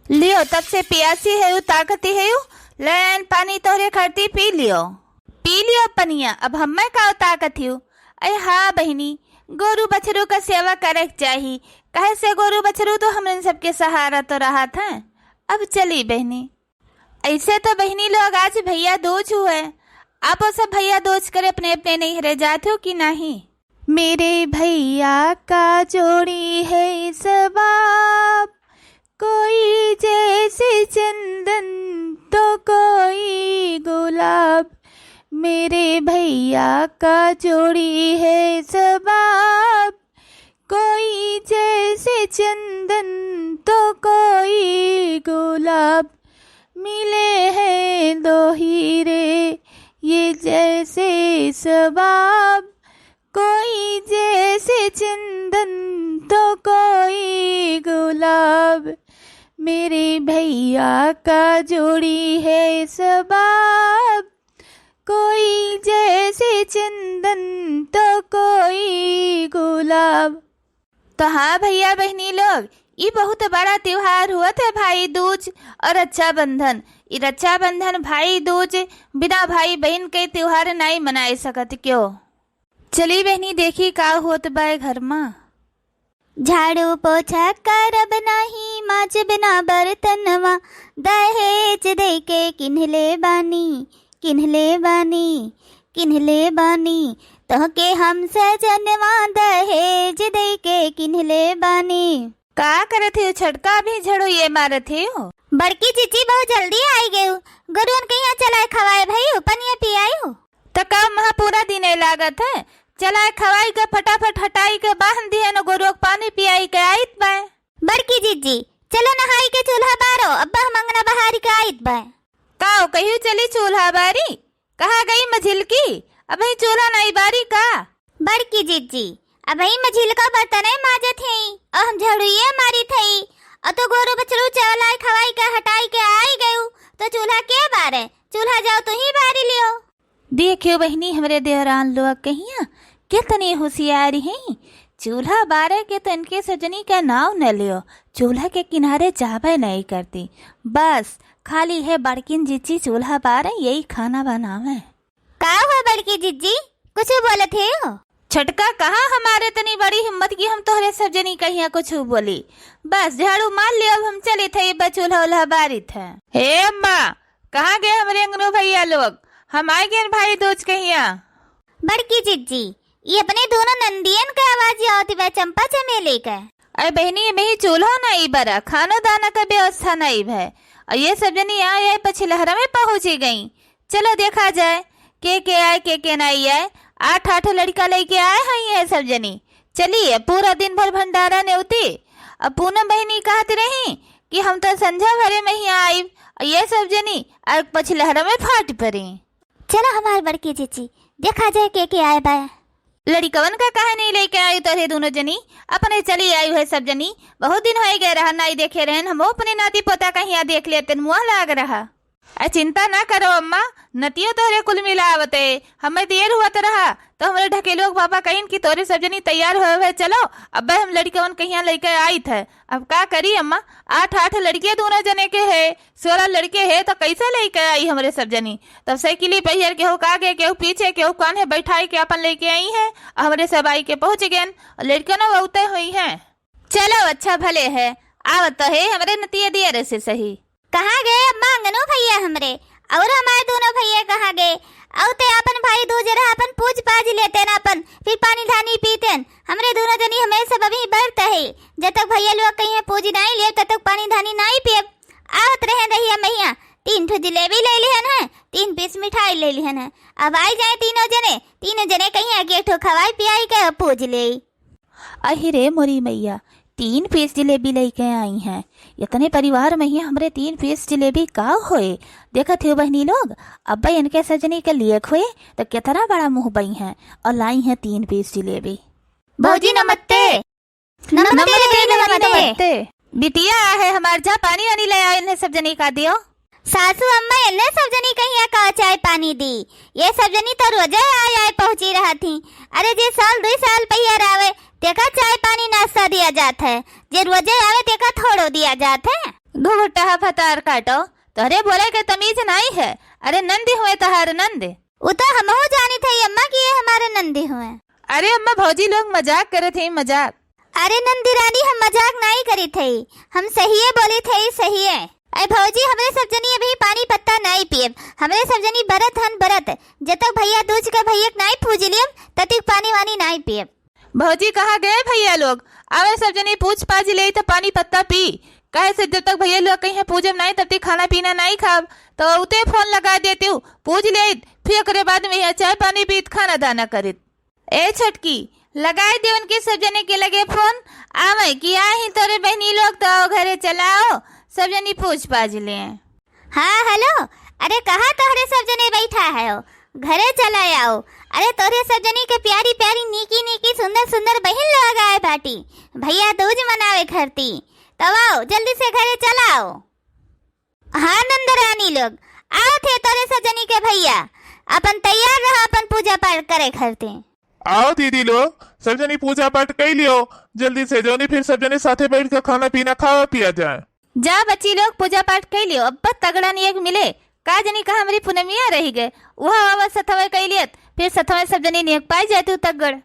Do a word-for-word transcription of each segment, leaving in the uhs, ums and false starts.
लियो, तब से पियासी है यू, ताकती है यू, ले आइन पानी तोहरे खरती, पी लियो। पी लियो पनिया, अब हम्मे का ताकत हियो। अरे हाँ बहिनी, गोरू बछरू का सेवा करे के चाही, कहे से गोरू बछरू तो हमन सबके सहारा तो रहत हैं। अब चली बहिनी। ऐसे तो बहिनी लोग आज भैया दूज हुए, आप वो सब भैया दूज करे अपने अपने नैहरे जात हो कि नहीं? मेरे भैया का जोड़ी है सबाब, कोई जैसे चंदन तो कोई गुलाब। मेरे भैया का जोड़ी है सबाब, कोई जैसे चंदन तो कोई गुलाब। मिले हैं दो हीरे ये जैसे सबाब, कोई जैसे चंदन तो कोई गुलाब। मेरे भैया का जोड़ी है सबाब, कोई जैसे चंदन तो कोई गुलाब। तो हाँ भैया बहिनी लोग, ई बहुत बड़ा त्योहार हुआ था भाई दूज और रक्षाबंधन। ई रक्षाबंधन भाई दूज बिना भाई बहिन के त्योहार नाई मनाए सकत क्यों। चली बहिनी देखी का होत बाय घर मा। झाड़ू पोछा करब नाही, माजब ना बर्तनवा, दहेज देके किन्हले बानी, किन्हले बानी, किन्हले बानी, तोहके हम सजनवा, दहेज देके किन्हले बानी। का करत हो छोटका, अभी झड़ू ये मारत हो? बड़की जीजी बहुत जल्दी आई गयू, गोरुअन के यहाँ चलाए खवाए भई, पनिया पियाई। त का महा पूरा दिन ए लागत है? चलाए खवाई के फटाफट हटाई के बांध दिहे न, गोरुआ के पानी पियाई के आइत बाय। बड़की जीजी, चलो नहाई के चूल्हा बारो, अब्बा हम अंगना बहारी के आइत बाय। का ओ कहियो चली चूल्हा बारी? कहाँ गई मझिलकी? अबही चूल्हा नाई बारी का? बड़की जीजी, अबही मझिलका बर्तने माजत हई, और हम झड़ुइये मारी थई, और तो गोरू बछरू चलाए खवाई के हटाई के आई गयू, तो चूल्हा के बारे? चूल्हा जाओ तू ही बारी लियो। देखियो बहिनी, हमरे देवरान लोग कहिया केतनी होशियार हैं। चूल्हा बारे के तो इनके सजनी का नाव न लियो, चूल्हा के किनारे जाबे नहीं करती। बस खाली है बड़किन जिज्जी चूल्हा बारे, यही खाना बनावे। का हुआ बड़की जिज्जी, कुछ बोलत हो? छोटका कहाँ हमारे तनी बड़ी हिम्मत कि हम तोहरे सब जनी कहिया कुछ बोली। बस झाड़ू मार लियो, अब हम चलित है, बस चूल्हा उल्हा बारित है। हे अम्मा, कहाँ गए हमरे अंगनू भैया लोग? हम आइ गए भाई दूज कहिया। बड़की जिज्जी, ये अपने दोनों नंदियन के आवाज आवत बा, चंपा चमेली के। अरे बहिनी, ये में ही चूल्हा नाई बरा, खानो दाना का व्यवस्था नाई भय। और ये सब जनी आए आए पछिलहरा में पहुँची गई। चलो देखा जाए, के के आए, के के नाई आए। आठ आठ लड़का लेके आए हैं ये सब जनी। चलिए, पूरा दिन भर भंडारा नेवती। अब पूनम बहिनी कहत रही कि हम तो संझा भरे में ही आइब, और ये सब जनी आग पछिलहरा में फाट पड़ी। चलो हमार बड़की जीजी, देखा जाए के के आए बाय। लड़िकवन का काहे नहीं लेके आई तोहरे दोनों जनी? अपने चली आई है सब जनी। बहुत दिन होए गए रहा, नाई देखे रहन, हम अपने नाती पोता कहिया देख लेते, मुआ लाग रहा। अरे चिंता ना करो अम्मा, नतियो तोहरे कुल मिलावते। हमें देर हुआ तो रहा, तो हमरे ढकेलुआ के पापा कहिन कि तोहरे सब जनी तैयार हुए हुए चलो। अब्बे हम लड़िकवन कहिया लेके आइत है। अब का करी अम्मा, आठ आठ लड़के दोनों जने के है, सोलह लड़के है, तो कैसे लेके आई हमरे सब जनी? तब साइकिली पहियर केहू का आगे, केहू पीछे, केहू कान्हे बैठाई के अपन लेके आई है। हमरे सब आई के पहुँच गए, और लड़कनो बहुते हुई हैं। चलो अच्छा भले है, आवत तो है हमरे नतिया दियर से सही। कहाँ गए अम्मा अंगनू भैया हमरे? और हमारे दोनों भैया कहाँ गए? औते अपन भाई दूज रहा, अपन पूज पाज लेते ना अपन, फिर पानी धानी पीते न। हमरे दोनों जनी हमें सब अभी बरत है, जब तक भैया लोग कहीं पूज नाई लेब, तब तक पानी धानी नाई पियब। आवत रहे रहिया मैया, तीन ठो जिलेबी ले लिहन है, तीन पीस मिठाई ले लिहन है। अब आई जाए तीनों जने, तीनों जने कहीं आगे एक ठो खवाई पियाई के पूज ले। अहि रे मोरी मैया, तीन पीस जिलेबी लेके आई हैं। इतने परिवार में ही हमरे तीन पीस जिलेबी का होए? देखत हो बहनी लोग, अब्बे इनके सजनी के लिए खोए तो कितना बड़ा मुंह बई हैं और लाई हैं तीन पीस जिलेबी। भौजी नमस्ते। नमस्ते नमस्ते, दीदी, नमस्ते। नमस्ते। बिटिया है हमार, जा पानी वानी ले आ, इन्हें सब जनी का दियो। सासू अम्मा, इन्हें सब जनी कहिया का चाय पानी दी? ये सब जनी तो रोजे आए आए पहुंची रहा थी। अरे जे साल दुई साल पहिया आवे, तेका चाय पानी नाश्ता दिया जात है, जे रोजे आवे तेका थोड़ो दिया जात है। घुघुटहा भतार काटो, तोहरे बोले के तमीज नाई है। अरे नंदी हुए तहार नंद। उ तो हमहू जानित है अम्मा कि ये हमारे नंदी हुए। अरे अम्मा, भौजी लोग मजाक करत हैं, मजाक। अरे नंदी रानी, हम मजाक नाई करित है, हम सहिए बोलित है, सहिए। अरे भौजी, हमरे सब जनी अभी पानी पत्ता नाई पियब, हमरे सब जनी बरत हन बरत, जब तक भैया दूज के भैया के नाई पूज लियब, तब तक पानी वानी नाई पियब। भौजी, कहाँ गए भैया लोग? आवे सब जनी पूछ पाछ ले त पानी पत्ता पी, काहे से जब तक भैया लोग कहीं पूजब नाई तब तक खाना पीना नाई खाब। तो उते फोन लगा देती हूँ, पूछ ले, फिर ओकरे बाद में यहाँ चाय पानी पीत खाना दाना करित। ए छोटकी, लगाए दे उनके सब जने के लगे फोन, आवे कि आ ही तोरे बहनी लोग, तो आओ घरे चलाओ, सब जनी पूछ पाछ ले। हाँ, हेलो, अरे कहाँ तोहरे सब जने बैठा है हो? घरे चला आओ। अरे तोहरे सब जने के प्यारी प्यारी, नीकी नीकी, सुंदर सुंदर बहिन लोग आए बाटी, भैया दूज मनावे खरती। तब आओ, जल्दी से घरे चलाओ। हाँ नंदरानी लोग, आओ थे तोरे सब जनी के भैया, अपन तैयार रहो अपन पूजा पाठ करे खरते। आओ दीदी लोग, सब जनी पूजा पाठ कई लियो जल्दी से, जौनी फिर सब जने साथे बैठ के खाना पीना खावा पिया जाए। जा बच्ची लोग, पूजा पाठ कई लियो, अब तगड़ा नियक मिले। का जनी कहाँ हमरी पुनमिया रही गए, वह आवा सथवे कई लियत, फिर सथवे सब जनी नियक पाई जाए तू तगड़।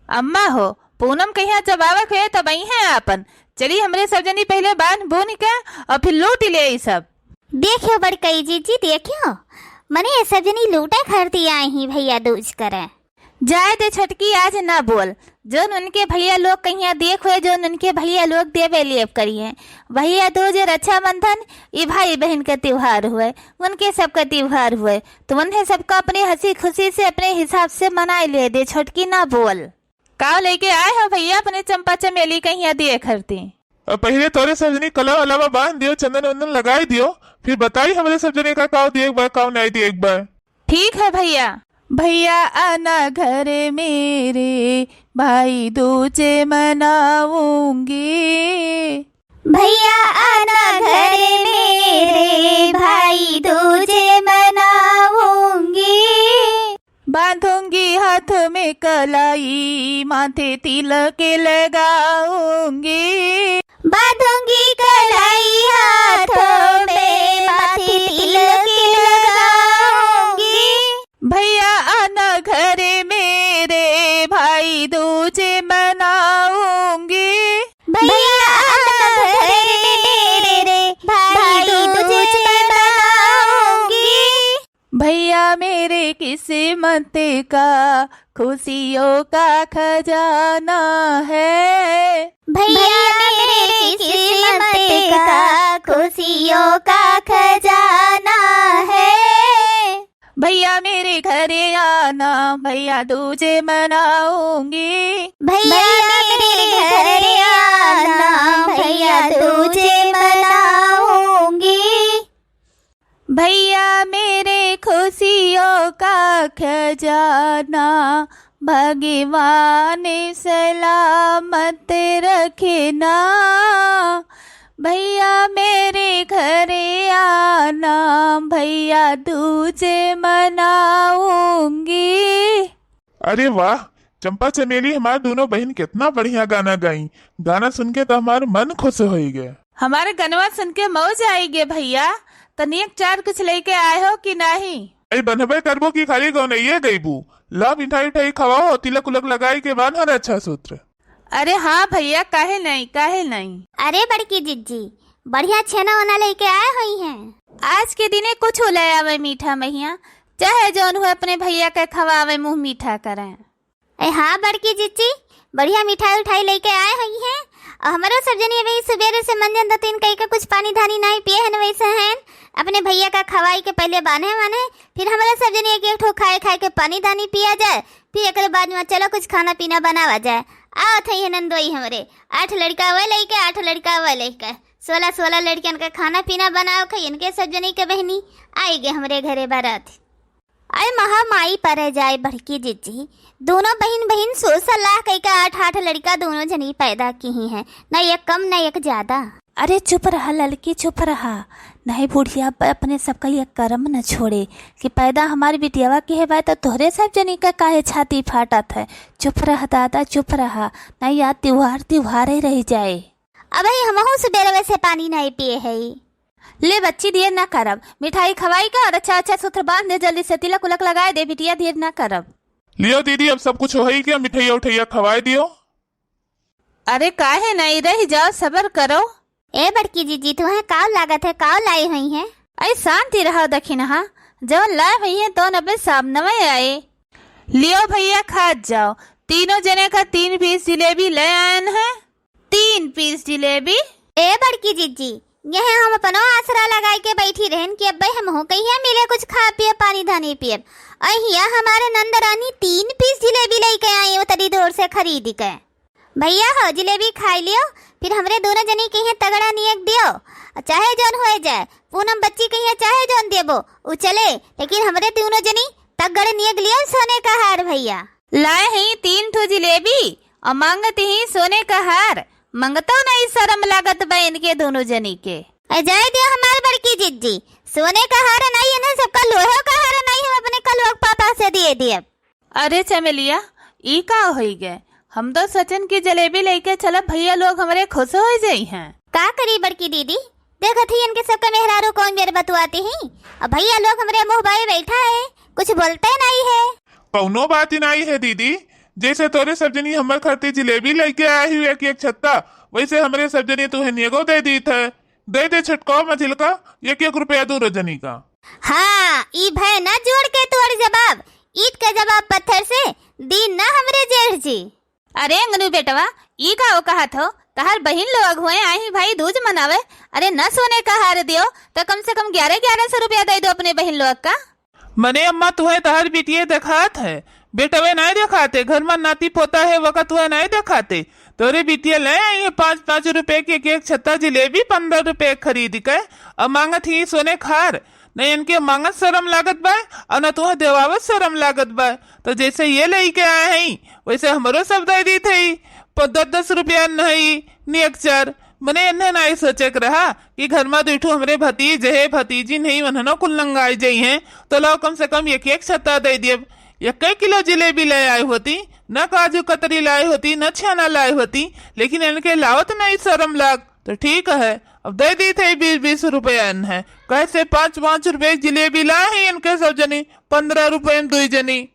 अम्मा हो, पूनम कहिया जब आवे के तब आई हैं आपन। चली हमरे सब जनी पहले बांध बून के और फिर लूट ले ई सब। देखियो बड़कई जीजी, देखियो, मने ये सब जनी लूटे खरती आई ही भैया दूज करे। जाए दे छोटकी, आज ना बोल। जौन उनके भैया लोग कहिया देख हुए, जौन उनके भैया लोग देवे लेब करिए। भैया दूज, रक्षाबंधन, ई भाई बहन के त्योहार हुए, उनके सबका त्योहार हुए, तो उन्हें सबका अपने हंसी खुशी से अपने हिसाब से मनाए ले दे छोटकी, ना बोल। काव लेके आए हो भैया अपने चंपा चमेली कहिया दिए खरती? अब पहिले तोरे सब जनी कला वलावा बांध दियो, चंदन वंदन लगाई दियो, फिर बताई हमरे सब जने का काव दिए एक बार, काव नाई दिए एक बार। ठीक है भैया। भैया आना घर मेरे, भाई दूज मनाऊंगी। भैया आना घर मेरे, भाई दूज मनाऊंगी। बांधूंगी हाथ में कलाई, माथे तिलक लगाऊंगी। बांधूंगी कलाई हाथ में, माथे तिलक लगाऊंगी। भैया आना घर मेरे, भाई दूज मनाऊंगी। भैया आना घर मेरे, भाई दूज मनाऊंगी। भैया मेरे किस्मत का खुशियों का खजाना है। भैया मेरे किस्मत का खुशियों का खजाना है। भैया मेरे घरे आना, भैया दूज मनाऊंगी। भैया मेरे घरे आना, भैया दूज मनाऊंगी। भैया मेरे खुशियों का खजाना, भगवान सलामत रखना। भैया मेरे घरे आना, भैया दूज मनाऊंगी। अरे वाह चंपा चमेली, हमार दोनों बहिन कितना बढ़िया गाना गाई। गाना सुन के तो हमार मन खुश होई गए। हमारे गनवा सुन के मौज आई गे भैया। तनिक चार कुछ लेके आए हो कि नाही? अरे बनबे करबो कि खाली गौनैये गईबू? ला मिठाई उठाई खवाओ, तिलक उलक लगाई के बान्ह रक्षा सूत्र। अरे हाँ भैया, काहे नहीं, काहे नहीं। अरे बड़की जिज्जी, बढ़िया छेना ओना लेके आए होई हैं। आज के दिने कुछ ले आवे मीठा महिया, चाहे जौन हुए अपने भैया के खवावे, मुंह मीठा करे। ए हाँ बड़की जिज्जी, बढ़िया मिठाई उठाई लेके आए होई हैं। और हमरो सब जनी अभी सुबेरे से मंजन दतीन कई के कुछ पानी धानी नाई पिए हन, वैसे हैं अपने भैया का खवाई के पहले बान्हे वान्हे, फिर हमरो सब जनी एक एक ठो खाए खाए के पानी धानी पिया जाए, फिर एकरे बाद में चलो कुछ खाना पीना बनावा जाए। आवत है ये नंदोई हमरे, आठ लड़का वह लेके, आठ लड़का वह लेके, सोलह सोलह लड़कियन का खाना पीना बनाओ खाई, इनके सब जनी के बहनी आई गए हमरे घरे बारात। अरे महा माई परे जाए बड़की जिज्जी, दोनों बहिन बहिन सोलह सोलह कई के आठ आठ लड़का दोनों जनी पैदा किही हैं, न एक कम न एक ज्यादा। अरे चुप रहा ललकी, चुप रहा। नहीं बुढ़िया ब-, अपने सबका ये करम न छोड़े कि पैदा हमारी बिटियावा के है बाय तो तोहरे सब जनी का काहे छाती फाटत है। चुप रह दादा, चुप रहा, नहीं यार त्योहार त्योहारे रह जाए। अबही हमहू सुबेरवे से पानी नाई पिए हई। ले बच्ची, देर ना करब, मिठाई खवाई का और अच्छा अच्छा सूत्र बांध दे, जल्दी से तिलक उलक लगाए दे बिटिया, देर ना करब। लियो दीदी, अब सब कुछ होई गया, मिठाइया उठाइया खवाए दियो। अरे काहे नहीं, रह जाओ, सबर करो। ए बड़की जीजी, तुहें काव लागत है, काव लाई हुई है? अरे शांति रहो दखिनहा, जवन लाए हुई है तो नबे सामनवे आए। लियो भैया, खात जाओ, तीनों जने का तीन पीस जिलेबी ले आयन है। तीन पीस जिलेबी? ए बड़की जीजी, यह हम अपनो आसरा लगाई के बैठी रहन कि अब्बे हमहू कहिया मिले कुछ खा पिए, पानी धानी पिए। अहिया हमारे नंद रानी तीन पीस जिलेबी लेके आई उतरी दूर से खरीद के। भैया हो, जिलेबी खाई लियो, फिर हमरे दोनों जनी कहिया तगड़ा नियक दियो, चाहे जौन होए जाए। पूनम बच्ची कहिया चाहे जौन देबो, उ चले, लेकिन हमरे दोनों जनी तगड़ नियक लियो सोने का हार भैया। लाए ही तीन ठो जिलेबी और मांगत ही सोने का हार। मंगतो नहीं, शर्म लागत बा इनके दोनों जनी के। ए, जाए दियो हमार बड़की जिज्जी, सोने का हार नहीं है ना, सबका लोहे का हार नहीं, हम अपने कलुआ के पापा से दिए दिए। अरे चमेलिया, ई का होई गए? हम तो सचन की जलेबी लेके चलब, भैया लोग हमरे खुश हो जाई हैं। का करी बड़की दीदी, देखत ही इनके सबके मेहरारू कौन बेर बतुआती ही, अब भैया लोग हमरे मुंह बाए बैठा है, कुछ बोलते नहीं है। कौनो बात ही नहीं है दीदी, जैसे तोरे सब जनी हमर खातिर जिलेबी लेके आए हुए एक एक छत्ता, वैसे हमरे सब जनी तुहे नेगो दे दीत है। दे दे छोटका मझिलका एक एक रुपया दूनो जनी का। हाँ, ई भय ना जोड़ के तोड़ जवाब, ईट के जवाब पत्थर से, दीन ना हमरे जेठ जी। अरे अंगनू बेटवा, ई का वो कहत हो? तहार बहिन लोग हुए आई भाई दूज मनावे, अरे न सोने का हार दियो तो कम से कम ग्यारह ग्यारह सौ रुपया दे दो अपने बहिन लोग का। मने अम्मा, तुहे तहर बिटिये देखात है, बेटवे नाय देखाते, घर में नाती पोता है, वका तुहे नाय देखाते। तोरे बिटिया ले आई है पाँच पाँच रुपए के एक एक छत्ता जिलेबी पन्द्रह रुपए खरीद के, और मांगत ही सोने खार। न इनके मांगत शर्म लागत बा, और न तुहे देवावत शर्म लागत बा। तो जैसे ये लेके आए हैं, वैसे हमरो सब दे दी थे, प-, दस दस रुपया नहीं, नियक्चर। मने एन्हे नाई सोचे के रहा कि घर मा दुई ठो हमरे भतीज है, भतीजिन है, उन्हनो कुल नंगाई जइहें, तो लाओ कम से कम एक एक छत्ता दे दियब। एक्के किलो जिलेबी ले आए होती, न काजू कतरी लाए होती, न छेना लाए होती, लेकिन इनके लावत नाई शर्म लाग। तो ठीक है, अब दे दी थे बीस बीस रुपया एन्हे। कैसे पाँच पाँच रुपये जिलेबी लाए हैं इनके सब जनी, पन्द्रह रुपये में दुई जनी।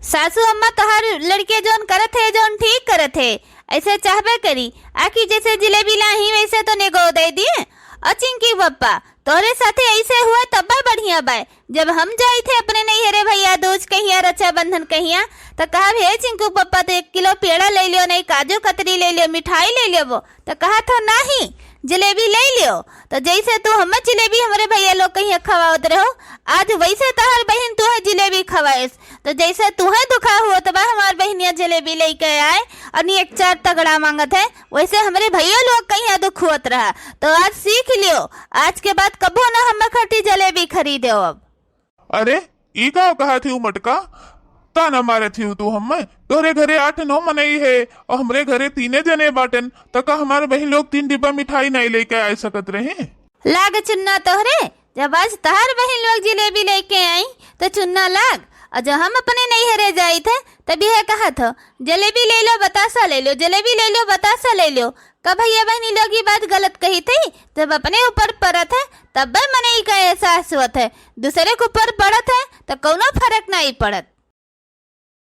सासू अम्मा, तोहार लड़के जौन करत है, जौन ठीक करत है, ऐसे चाहबे करी, आखिर जैसे जिलेबी लाही वैसे तो नेगो दे दिए। और चिंकी पप्पा, तोहरे साथे ऐसे हुआ तब्बे बढ़िया बाय। जब हम जाई थे अपने नैहरे भैया दूज कहिया, रक्षाबंधन कहिया, तो कहा, "हे चिंकू पप्पा, तो एक किलो पेड़ा ले लियो, नहीं काजू कतरी ले लियो, मिठाई ले लियो।" वो तो कहा था, "नहीं, जलेबी ले लियो।" तो जैसे तू हमें जलेबी हमरे भैया लोग कहिया खवावत रहो, आज वैसे तोहर बहिन तुहे जलेबी खवाएस। तो जैसे तुहे दुखा होत बा, हमार बहिनिया जलेबी लेके आए और नियक्चर तगड़ा मांगत है, वैसे हमरे भैया लोग कहिया दुख होत रहा। तो आज सीख लियो, आज के बाद कबो ना हम खटी जलेबी खरीदे अब। अरे, ई का कहत ही मटका? ताना मारत ही तू हमें? तोहरे घरे आठ नौ मनई है और हमरे घरे तीने जने बाटन, त का हमार बहिन लोग तीन डिब्बा मिठाई नहीं लेके आ सकत रहे? लाग चुन्ना तोहरे, जब आज तहार बहिन लोग जिलेबी लेके आई, तो चुन्ना लाग। और जब हम अपने नैहरे जाई थे, तब यह कहत हो, "जलेबी ले लो, बतासा ले लो, जलेबी ले लो, बतासा ले लो।" का भैया बहिनी लोग ये बात गलत कही थी? जब अपने ऊपर पड़त है, तब मनई का एहसास होत है, दूसरे के ऊपर पड़त है, तो कौनो फर्क नहीं पड़त।